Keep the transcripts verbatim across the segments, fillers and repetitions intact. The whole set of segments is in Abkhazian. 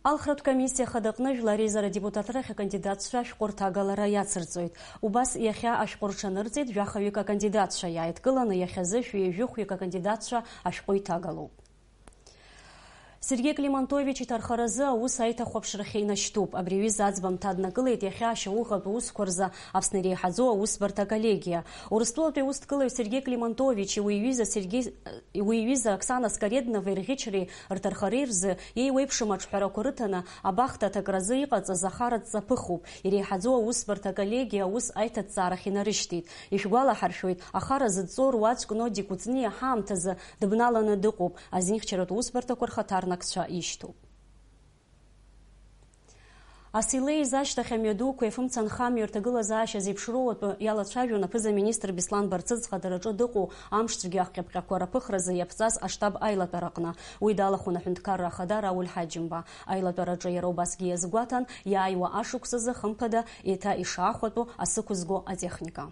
Алхратә комиссиа хадаҟны жәлар реизара адепутат рахь акандидатцәа ашәҟәы рҭагалара иацырҵоит. Убас иахьа ашәҟәы рҽанырҵеит жәахаҩык акандидатцәа, иааидкыланы иахьазы шәи-ҩажәихәҩык акандидатцәа ашәҟәы иҭагалоуп. Сергеи Климантович иҭархаразы аус аиҭахәаԥшрахьы инашьҭуп. Абри аҩыза аӡбамҭа аднакылеит иахьа ашьауӷатә усқәа рзы Аԥсны иреиҳаӡоу аусбарҭа аколлегиа. Урыстәылатәи аусҭкылаҩ Сергеи Климантовичи уи иҩыза Сергеи, уи иҩыза Оксана Скореднова ирӷьычреи рҭархареи рзы еиуеиԥшым аҿҳәарақәа рыҭаны абахҭа аҭакразы иҟаҵаз ахараҵҵа ԥыхуп. Иреиҳаӡоу аусбарҭа аколлегиа аус аиҭаҵҵаарахь инарышьҭит. Ишәгәалаҳаршәоит, ахара зыдҵоу руаӡәк Нодик Кәыҵниа ҳаамҭазы дыбналаны дыҟоуп, азинхьчаратә усбарҭақәа рхаҭарнакцәа ишьҭоуп. Асы илеиз ашьҭахь амҩадуқәеи афымца анхамҩеи рҭагылазаашьа зеиԥшроу атәы иалацәажәон аԥыза-министр Беслан Барцыц Ӡӷадараҿы дыҟоу амшцәгьа ахҟьаԥҟьақәа рыԥыхразы иаԥҵаз аштаб аилатәараҟны. Уи далахәын аҳәынҭқарра ахада Рауль Ҳаџьымба. Аилатәараҿы иара убасгьы иазгәаҭан, иааиуа ашықәсазы, хымԥада, еиҭа ишаахәатәу асы ықәызго атехника.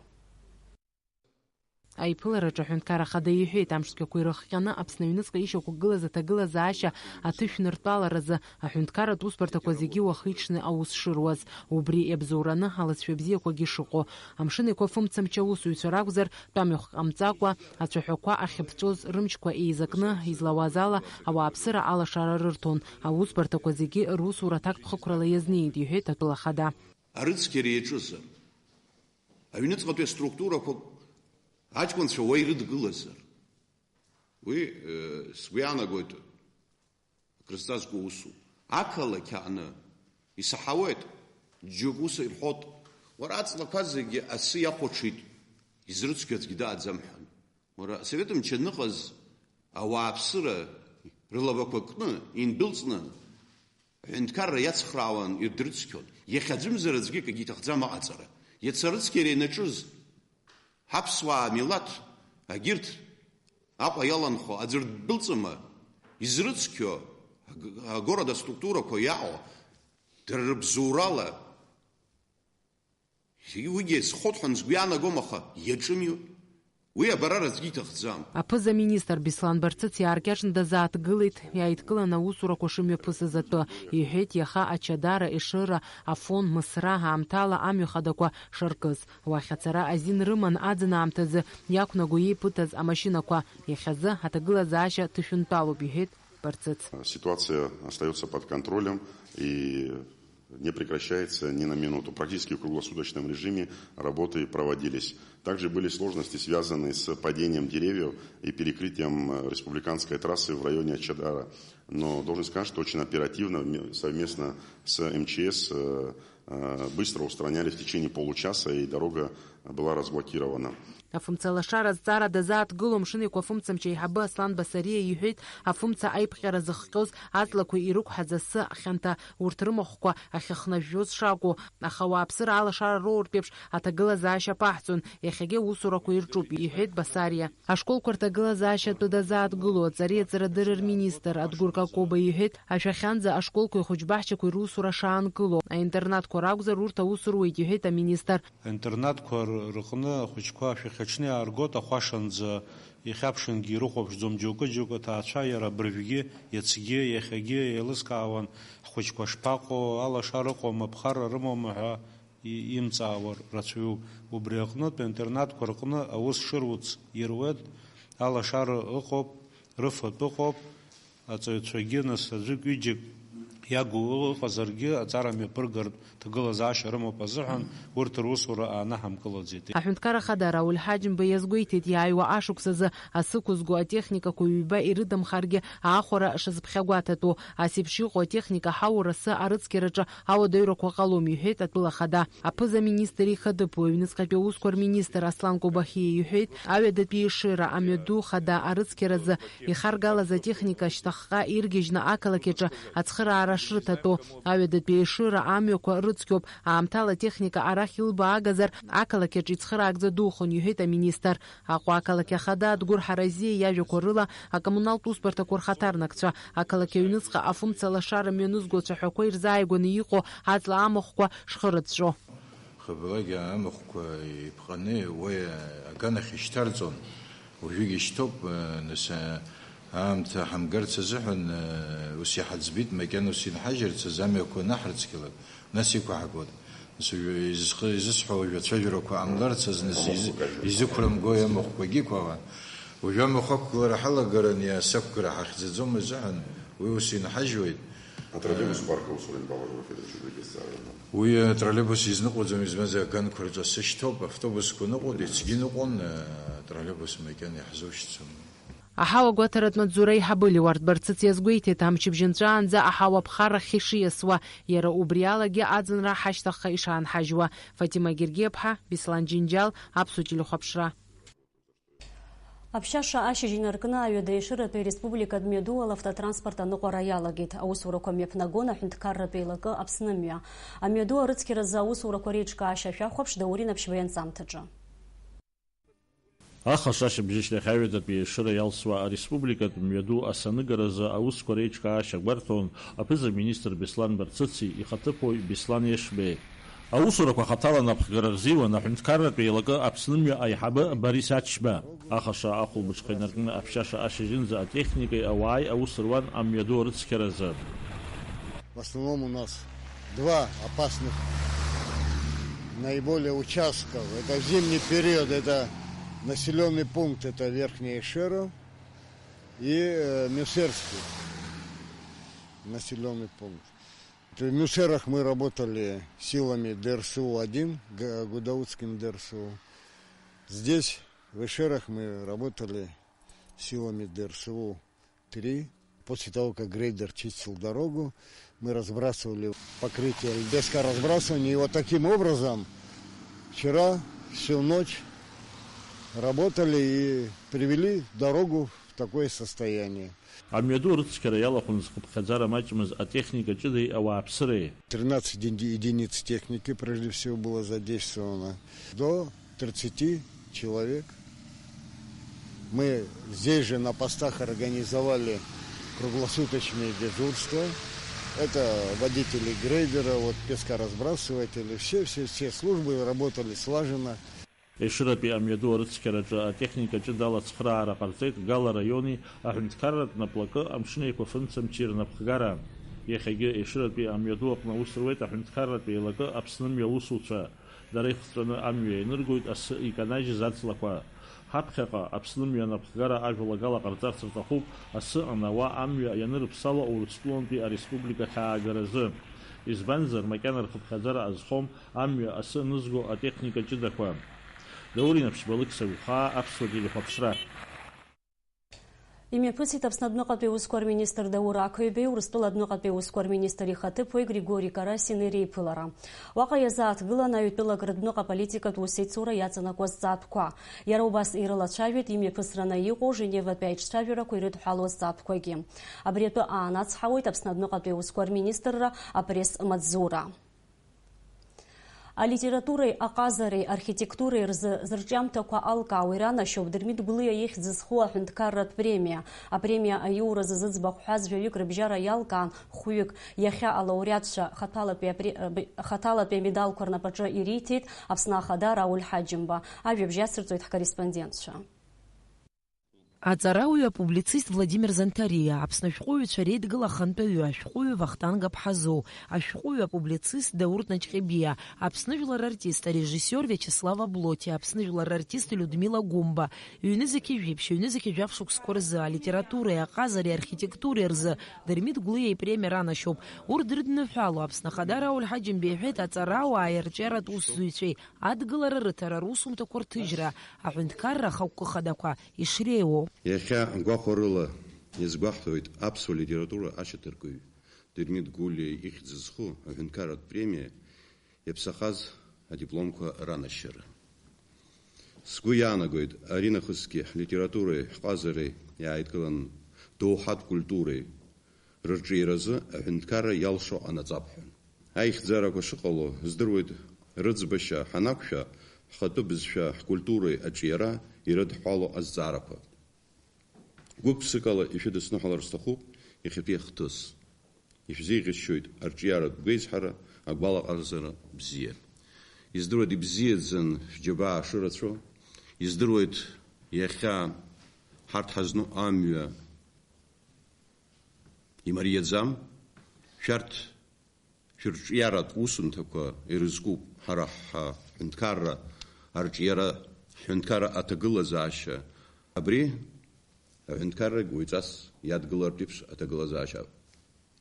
Аиԥылараҿы аҳәынҭқар ахада иҳәеит, амшцәгьақәа ирыхҟьаны Аԥсны аҩныҵҟа ишьақәгылаз аҭагылазаашьа аҭышәныртәаларазы аҳәынҭқарратә усбарҭақәа зегьы уахи-ҽни аус шыруаз, убри иабзоураны алыҵшәа бзиақәагьы шыҟоу. Амшын Еиқәа фымцамч аусзуҩцәа ракәзар, тәамҩахә ҟамҵакәа, ацәаҳәақәа ахьыԥҵәоз рымчқәа еизакны, излауаз ала, ауааԥсыра алашара рырҭон, аусбарҭақәа зегьы русура аҭакԥхықәрала иазнеит, иҳәеит атәыла ахада. Арыцқьара иаҿызар, аҩныҵҟатәи аструктурақәа аҷкәынцәа уа ирыдгылазар, уи, э, сгәы иаанагоит, акрызҵазкуа усуп. Ақалақь аҟны исаҳауеит, џьоук ус ирҳәоит, уара, аҵлақәа зегьы асы иахәаҽит, изрыцқьо аӡәгьы дааӡам ҳәа. Уара, асовет мчы аныҟаз ауааԥсыра рылабақәа кны, индәылҵны, аҳәынҭқарра иацхраауан, ирдрыцқьон. Иахьа аӡәымзар аӡәгьы акгьы иҭахӡам аҟаҵара. Иацы арыцқьара ианаҿыз ҳаԥсуаа амилаҭ, агьырҭ Аҟәа иаланхо аӡәыр ддәылҵыма? Изрыцқьо аг-, агород аструктурақәа иаҟоу дара рыбзоурала. Уигьы схәыҭхәан сгәы иаанагом, аха иаҿыми. Уи абарар аӡәгьы иҭахӡам. Аԥыза-министр Беслан Барцыц иааркьаҿны дазааҭгылеит, иааидкыланы аусурақәа шымҩаԥысыз атәы. Иҳәеит, иаха Ачадара, Ешыра, Афон, Мысра аамҭала амҩа хадақәа шаркыз. Уахь ацара азин рыман аӡын аамҭазы иақәнаго иеиԥыҭаз амашьынақәа. Иахьазы аҭагылазаашьа ҭышәынтәалоуп, иҳәеит Барцыц. Ситуация остаётся под контролем и не прекращается ни на минуту. Практически в круглосуточном режиме работы проводились. Также были сложности, связанные с падением деревьев и перекрытием, э, республиканской трассы в районе Ачадара. Но должен сказать, что очень оперативно, вме-, совместно с М Ч С, э, э, быстро устраняли в течение получаса, и дорога была разблокирована. Афымца лашара азҵаара дазааҭгыло Амшын Еиқәа афымцамч аиҳабы Аслан Басариа иҳәеит, афымца аиԥҟьара зыхҟьоз аҵлақәа ирықәҳаз асы хьанҭа урҭ рымахәқәа ахьыхнажәжәоз шакәу, аха ауааԥсыра алашара роуртә еиԥш аҭагылазаашьа аԥаҳҵон, иахьагьы аусурақәа ирҿуп, иҳәеит Басариа. Ашколқәа рҭагылазаашьа атәы дазааҭгыло аҵареи аҵарадырреи рминистр Адгәыр Какоба иҳәеит, ашәахьанӡа ашколқәеи ахәыҷбаҳчақәеи русура шаанкыло, аинтернатқәа ракәзар, урҭ аус руеит, иҳәеит аминистр. Аинтернатқәа р-, рыҟны ахәыҷқәа ашәахьаҽны иааргоит, ахәашанӡа ихьаԥшынгьы ирыхәаԥшӡом, џьоукы-џьоукы аҭаацәа иара абыржәгьы, иацгьы, иахьагьы еилыскаауан, ҳхәыҷқәа шԥаҟоу, алашара ыҟоума, ԥхарра рымоума ҳәа и-, имҵаауа рацәаҩуп. Убри аҟнытә аинтернатқәа рҟны аус шыруц ируеит, алашара ыҟоуп, рыфатә ыҟоуп, аҵаҩцәагьы, нас, аӡәык-ҩыџьак иагу ыҟазаргьы, аҵара мҩаԥыргартә ҭагылазаашьа рымоуп азыҳәан, урҭ русура аанаҳамкылаӡеит. Аҳәынҭқар ахада Рауль Ҳаџьымба иазгәеиҭеит, иааиуа ашықәсазы асы ықәызго атехникақәа ҩба ирыдамхаргьы аахәара шазыԥхьагәаҭатәу. Ас еиԥш иҟоу атехника ҳаур асы арыцқьараҿы ауадаҩрақәа ҟалом, иҳәеит атәыла ахада. Аԥыза-министр ихаҭыԥуаҩ, аҩныҵҟатәи аусқәа рминистр Аслан Кобахиа иҳәеит, аҩадатәи Ешыра амҩаду хада арыцқьаразы ихаргалаз атехника шьҭахьҟа иргьежьны ақалақь аҿы ацхыраара шрыҭатәу. Аҩадатәи Ешыра амҩақәа рыцқьоуп, аамҭала атехника арахь илбаагазар, ақалақь аҿы ицхыраагӡа духон, иҳәеит аминистр. Аҟәа ақалақь ахада Адгәыр Ҳаразиа иажәақәа рыла, акоммуналтә усбарҭақәа рхаҭарнакцәа, ақалақь аҩныҵҟа афымца лашара мҩанызго ацәаҳәақәа ирзааигәаны иҟоу аҵла амахәқәа шхырыҵәҵәо. Хыблагьы амахәқәа иԥҟаны уи аганахь ишьҭарҵон, уажәыгь ишьҭоуп, нас, Аамҭа ҳамгарц азыҳәан, э, ус иҳаӡбеит, макьана ус инҳажьырц азы амҩақәа анаҳрыцқьалак, нас иқәаҳгоит. Нас уажәы изысхы-, изысҳәо уажәы ацәажәарақәа ҟамларц азы, нас изы-, изықәрымгои амахәқәагьы қәала. Уажәы амахә ақәгылара ҳалагаран, иаасақәгара ҳахьӡаӡом азыҳәан, уи ус инҳажьуеит. А троллейбус парк аусура анбалак, Валерий Чудагес, а, Уи атроллейбус изныҟәаӡом, измаз аганқәа рҿы асы шьҭоуп, автобусқәа ныҟәоит, ицгьы ныҟәон, э, атроллейбус макьана иаҳзушьцылон. Аҳауа гәаҭаратә маҵзура аиҳабы Леуард Барцыц иазгәеиҭеит, амчыбжь нҵәаанӡа аҳауа ԥхарахь ишиасуа, иара убри алагьы аӡынра ҳашьҭахьҟа ишаанҳажьуа. Фатима Гергиаԥҳа, Беслан Џьынџьал, Аԥсуа телехәаԥшра. Аԥшьаша ашьыжь инаркны Аҩада Ешыратәи ареспубликатә мҩаду ала автотранспорт аныҟәара иалагеит. Аусурақәа мҩаԥнагон аҳәынҭқарратә еилакы Аԥсны мҩа. Амҩаду арыцқьаразы аусурақәа реиҿкаашьа шәахәаԥш Даур Инаԥшьба ианҵамҭаҿы. Ахаша ашьыбжьышьҭахь Аҩадатәи Ешыра иалсуа ареспубликатә мҩаду асаныгаразы аусқәа реиҿкаашьа гәарҭон аԥыза-министр Беслан Барцыци ихаҭыԥуаҩ Беслан Ешбеи. Аусурақәа хаҭала напхгара рзиуан аҳәынҭқарратә еилакы Аԥсны мҩа аиҳабы Борис Ачба. Ахаша ахәылбыҽха инаркны аԥшьаша ашьыжьынӡа атехникеи ауааи аус руан амҩаду арыцқьаразы. В основном у нас два опасных наиболее участков. Это в зимний период, это населённый пункт, это Верхняя Шера и, э, Мюсерский населённый пункт. В Мюсерах мы работали силами Д Р С У один, Г-, Гудаутским Д Р С У. Здесь, в Эшерах, мы работали силами Д Р С У три. После того, как грейдер чистил дорогу, мы разбрасывали покрытие, песка разбрасывания. И вот таким образом вчера всю ночь работали и привели дорогу в такое состояние. Амҩаду арыцқьара иалахәын зхыԥхьаӡара маҷмыз атехника ҷыдеи ауааԥсыреи. Тринадцать еди-, единиц техники, прежде всего, было задействовано. До тридцати человек. Мы здесь же на постах организовали круглосуточные дежурства. Это водители грейдера, вот пескоразбрасыватели, все, все, все службы работали слаженно. Ешыратәи амҩаду арыцқьараҿы атехника ҷыдала ацхыраара ҟарҵеит Гала раиони аҳәынҭқарратә наплакы амшын еиқәафымцамчи рнапхгара. Иахьагьы Ешыратәи амҩаду аҟны аус руеит аҳәынҭқарратә еилакы Аԥсны мҩа аусуцәа. Дара ихҵәаны амҩа ианыргоит асы иканажьыз аҵлақәа. Ҳаԥхьаҟа Аԥсны мҩа анапхгара ажәалагала ҟарҵарц рҭахуп, асы анауа амҩа ианырыԥсало Урыстәылантәи ареспубликахь аагаразы. Избанзар, макьана рхыԥхьаӡара азхом амҩа асы анызго атехника ҷыдақәа. Даур Инаԥшьба, Алықьса Гәхаа, Аԥсуа телехәаԥшра. Имҩаԥысит Аԥсны адәныҟатәи аусқәа рминистр Даур Ақаҩбеи Урыстәыла адәныҟатәи аусқәа рминистр ихаҭыԥуаҩ Григори Карасини реиԥылара. Уаҟа иазааҭгылан аҩтәылак рыдәныҟа аполитикатә усеицура иаҵанакуа зҵаатәқәа. Иара убас ирылацәажәеит имҩаԥысраны иҟоу Женеватәи аиҿцәажәарақәа ирыдҳәалоу зҵаатәқәагьы. Абри атәы аанацҳауеит Аԥсны адәныҟатәи аусқәа рминистрра апресс-маҵзура. Алитературеи аҟазареи архитектуреи рзы зырҿиамҭақәа алкаауа иранашьоуп Дырмит Гәлиа ихьӡ зху аҳәынҭқарратә премиа. Апремиа аиуразы зыӡбахә ҳәаз жәаҩык рыбжьара иалкаан хәҩык. Иахьа алауреатцәа хаҭалатәи апре-, э, б-, хаҭалатәи амедалқәа рнапаҿы ириҭеит Аԥсны Ахада Рауль Ҳаџьымба. Ажәабжь ацырҵоит ҳкорреспондентцәа. Аҵарауаҩ апублицист Владимир Занҭариа, Аԥсны ашәҟәыҩҩцәа реидгыла ахантәаҩы, ашәҟәыҩҩы Вахтанг Аԥҳазоу, ашәҟәыҩҩы апублицист Даур Наҷҟьебиа, Аԥсны жәлар артист, арежиссиор Виачеслав Аблоти, Аԥсны жәлар артист Людмила Гәымба, ҩнызқьи жәиԥшь, ҩнызқьи жәаф шықәсқәа рзы алитературеи аҟазареи архитектуреи рзы Дырмит Гәлиа ипремиа ранашьоуп. Урҭ дрыдныҳәало Аԥсны Ахада Рауль Ҳаџьымба иҳәеит аҵарауааи арҿиаратә усзуҩцәеи адгылара рыҭара русумҭақәа рҭыжьра, аҳәынҭқарра ахықәкы хадақәа ишреиуоу. Иахьа гәахәарыла иазгәаҳҭоит аԥсуа литература ашьаҭаркыҩ Дырмит Гәлиа ихьӡ зху аҳәынҭқарратә премиа иаԥсахаз адипломқәа ранашьара. Сгәы иаанагоит, аринахысгьы ҳлитературеи ҳҟазареи иааидкылан доуҳатә культуреи рырҿиаразы аҳәынҭқарра иалшо анаҵап ҳәа. Аихьӡарақәа шыҟало здыруеит, рыӡбашьа ҳанақәшәа, ҳхатәы бызшәа, ҳкультуреи аҿиара ирыдҳәало азҵаарақәа. Гәык-ԥсыкала ишәыдысныҳәалар сҭахуп иахьатәи ахҭыс. Ишәзеиӷьасшьоит арҿиаратә гәеизҳара, агәалаҟазара бзиа. Издыруеит, ибзиаӡан шәџьабаа шырацәоу, издыруеит, иахьа ҳарҭ ҳазну амҩа Имариаӡам, шәарҭ шәырҿиаратә усумҭақәа ирызкуп ҳара ҳҳәынҭқарра арҿиара, ҳҳәынҭқарра аҭагылазаашьа. Абри аҳәынҭқаррагь уаҩҵас иадгылартә еиԥш аҭагылазаашьа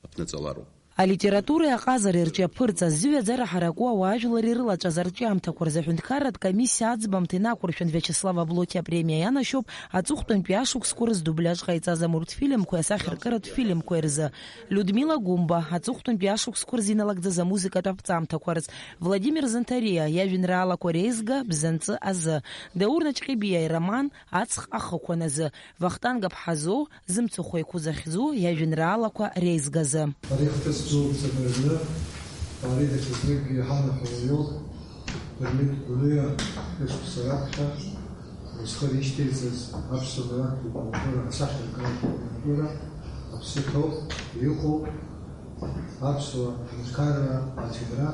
аԥнаҵалароуп. Алитературеи аҟазареи рҿиаԥырҵа ззыҩаӡара ҳараку ауаажәлар ирылаҵәаз арҿиамҭақәа рзы аҳәынҭқарратә комиссиа аӡбамҭа инақәыршәан Виачеслав Аблоҭиа апремиа ианашьоуп аҵыхәтәантәи ашықәсқәа рзы дубляж ҟаиҵаз амультфильмқәеи асахьаркыратә фильмқәеи рзы, Людмила Гәымба аҵыхәтәантәи ашықәсқәа рзы иналагӡаз амузыкатә аԥҵамҭақәа рзы, Владимир Занҭариа иажәеинраалақәа реизга Бзанҵы азы, Даур Наҷҟьебиа ироман Аҵх ахықәан азы, Вахтанг Аԥҳазоу Зымцахә еиқәу захьӡу иажәеинраалақәа реизгазы. Ари ахҭыс бзоуп ҵабыргны, ари даҽазныкгьы иҳанаҳәо уаҩуп. Дырмит Гәлиа, шәышықәса раԥхьа зхы ишьҭеиҵаз аԥсуа милаҭтә литература, асахьаркыратә литература аԥсы ҭоуп, иҟоуп, аԥсуа ҳәынҭқарра аӡынра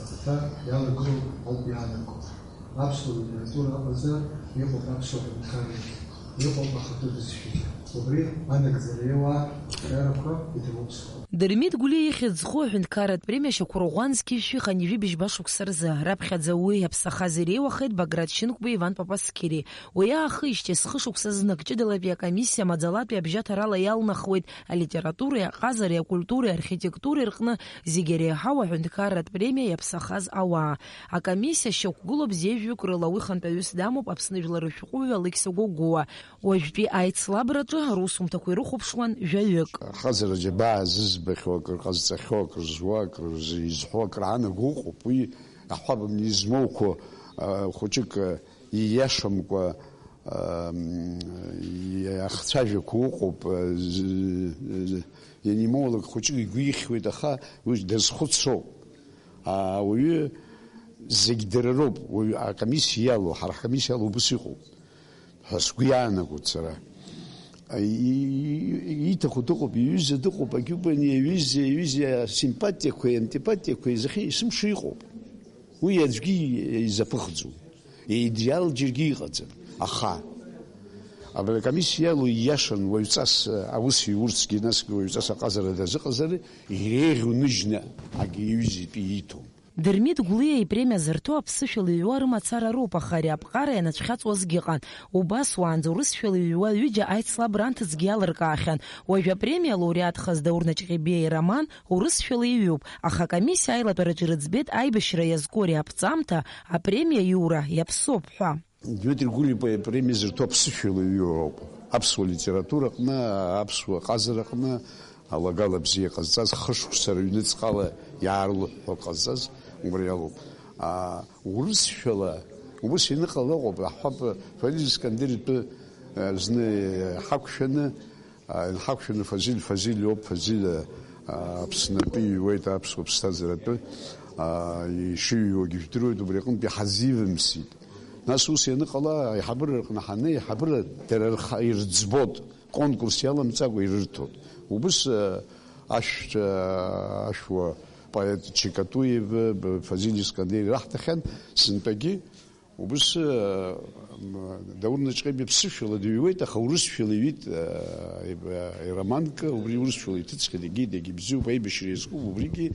ахәҭа иалагылоуп ауп иаанаго. Аԥсуа литература аҟаҵа иҟоуп аԥсуа ҳәынҭқарра, иҟоуп ахатәы бызшәагьы. Убри анагӡара иауа ақәҿиарақәа иҭабуп сҳәоит. Дырмит Гәлиа ихьӡ зху аҳәынҭқарратә премиа шьақәырӷәӷәан зқьи жәшәи хынҩажәи быжьба шықәса рзы. Раԥхьаӡа уи аԥсахаз иреиуахеит Баграт Шьынқәба, Иван Папасқьери. Уи аахижьҭеи зхы шықәса знык ҷыдалатәи акомиссиа маӡалатәи абжьаҭарала иалнахуеит алитературеи, аҟазареи, акультуреи, архитектуреи рҟны зегьы иреиҳау аҳәынҭқарратә премиа иаԥсахаз ауаа. Акомиссиа шьақәгылоуп зежәҩык рыла, уи хантәаҩыс дамоуп Аԥсны жәлар рышәҟәыҩҩы Алықьса Гогәуа. Уажәтәи аицлабраҿы русумҭақәа ирыхәаԥшуан жәаҩык. Ахаҵара џьабаа зызбахьоу, акыр ҟазҵахьоу, акыр зуа, акыр изҳәо, акыр аанаго ыҟоуп. Уи аҳәабымни измоуқәо, а, хәыҷык, а, ииашамкәа, а, м, иахцәажәақәо ыҟоуп, а, з-, з-, ианимоулак хәыҷык игәихьуеит, аха уи дазхәыцроуп. Ауаҩы зегь дара роуп, уаҩы акомиссиа иалоу, ҳара ҳкомиссиа иалоу убыс иҟоуп. Ҳәа сгәы иаанагоит сара. И-, и-, ииҭаху дыҟоуп, иҩыза дыҟоуп, агьупани аҩыза, аҩыза асимпатиақәеи антипатиақәеи зхьи-, есымша иҟоуп. Уи аӡәгьы изаԥыхӡом. Еидиал џьаргьы иҟаӡам. Аха абри акомиссиа иалоу ииашан уаҩҵас аус иурцгьы, насгьы уаҩҵас аҟазара дазыҟазар, иреиӷьу ныжьны акы иҩыза итәы ииҭом. Дырмит Гәлиа ипремиа зырҭо аԥсышәала иҩуа рымацара роуп, аха ари аԥҟара ианацәхьаҵуазгьы ыҟан. Убас уаанӡа урысшәала иҩуа ҩыџьа аицлабра анҭыҵгьы иалыркаахьан. Уажә апремиа алауреатхаз Даур Наҷҟьебиа ироман урысшәала иҩуп, аха акомиссиа аилатәараҿы ирыӡбеит аибашьра иазку ари аԥҵамҭа апремиа иура иаԥсоуп ҳәа. Дмитри Гулиа ипремиа зырҭо аԥсышәала иҩуа ауп. Аԥсуа литератураҟны, аԥсуа ҟазараҟны алагала бзиа ҟазҵаз, хышықәса рыҩныҵҟала иаарлыҳәҳәо ҟазҵаз убри алоуп. А, урысшәала убыс ианыҟала ыҟоуп, аҳәап, Фазиль Искандер итәы, а, зны ҳақәшәаны, а, инҳақәшәаны Фазиль, Фазиль иоуп, Фазиль, а, Аԥснытәи иҩуеит аԥсуа ԥсҭазааратәы, а, ишыҩуагьы жәдыруеит, убри аҟынтә иҳазивымсит. Нас ус ианыҟала, аиҳабыра рҟны ҳаннеи, аиҳабыра дара рха-, ирыӡбот, конкурс иаламҵакәа ирырҭот. Убыс, э, ашәҭ-, э, ашәуа поет Чикатуев, э, Фазиль Искандери раҳҭахьан, сынтәагьы убыс, э, м, Даур Наҷҟьеби ԥсышәала дыҩуеит, аха урысшәала иҩит, э, иб-, э, ироманк, убри урысшәала иҭыҵхьеит, егьи дагьыбзиоуп, аибашьра иазкуп, убригьы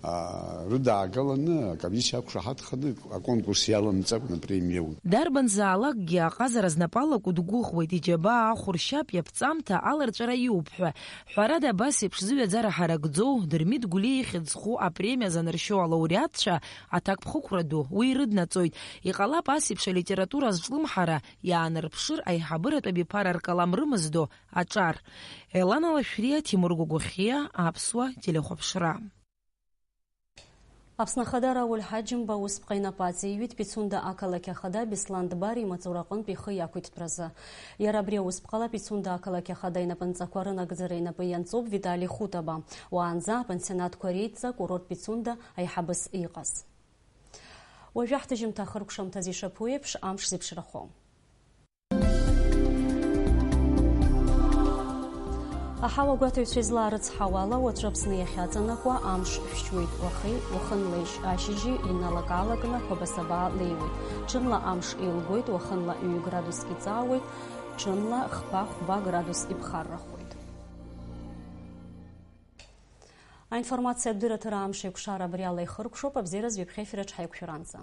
а, рыдаагаланы акомиссиа ақәшаҳаҭханы аконкурс иаламҵакәан апремиа иаут. Дарбанзаалакгьы аҟазара знапала кәыдгәыӷуеит, иџьабаа ахәыршьап, иаԥҵамҭа аларҵәара иоуп ҳәа. Ҳәарада, абас еиԥш зыҩаӡара ҳаракӡоу, Дырмит Гәлиа ихьӡ зху апремиа заныршьо алауреатцәа аҭакԥхықәра ду уи ирыднаҵоит. Иҟалап ас еиԥш алитература азҿлымҳара иаанарԥшыр аиҳабыратә абиԥара ркалам рымыздо аҿар. Елана Лашәриа, Тимур Гогохиа, Аԥсуа телехәаԥшра. Аԥсны Ахада Рауль Ҳаџьымба усԥҟа инапы аҵеиҩит Пицунда ақалақь ахада Беслан Дбар имаҵураҟынтә ихы иақәиҭтәразы. Иара абри аусԥҟала Пицунда ақалақь ахада инапынҵақәа рынагӡара инапы ианҵоуп Витали Хутаба, уаанӡа апансионатқәа реидҵа курорт Пицунда аиҳабыс иҟаз. Уажәы ҳҭыжьымҭа ахыркәшамҭазы ишаԥу еиԥш, амш зеиԥшрахо. Аҳауа гәаҭаҩцәа излаарыцҳауала, уаҵәы Аԥсны иахьаҵанакуа амш шәшьуеит, уахеи, уахынлеишь ашьыжьи иналак-аалакны қәабасабаа леиуеит. Ҽынла амш еилгоит, уахынла ҩ-градуск иҵаауеит, ҽынла хԥа-хәба градус иԥхаррахоит. Аинформациатә дырраҭара амш еиқәшара абри ала ихыркәшоуп, абзиараз ҩаԥхьа ефираҿ ҳаиқәшәаранӡа.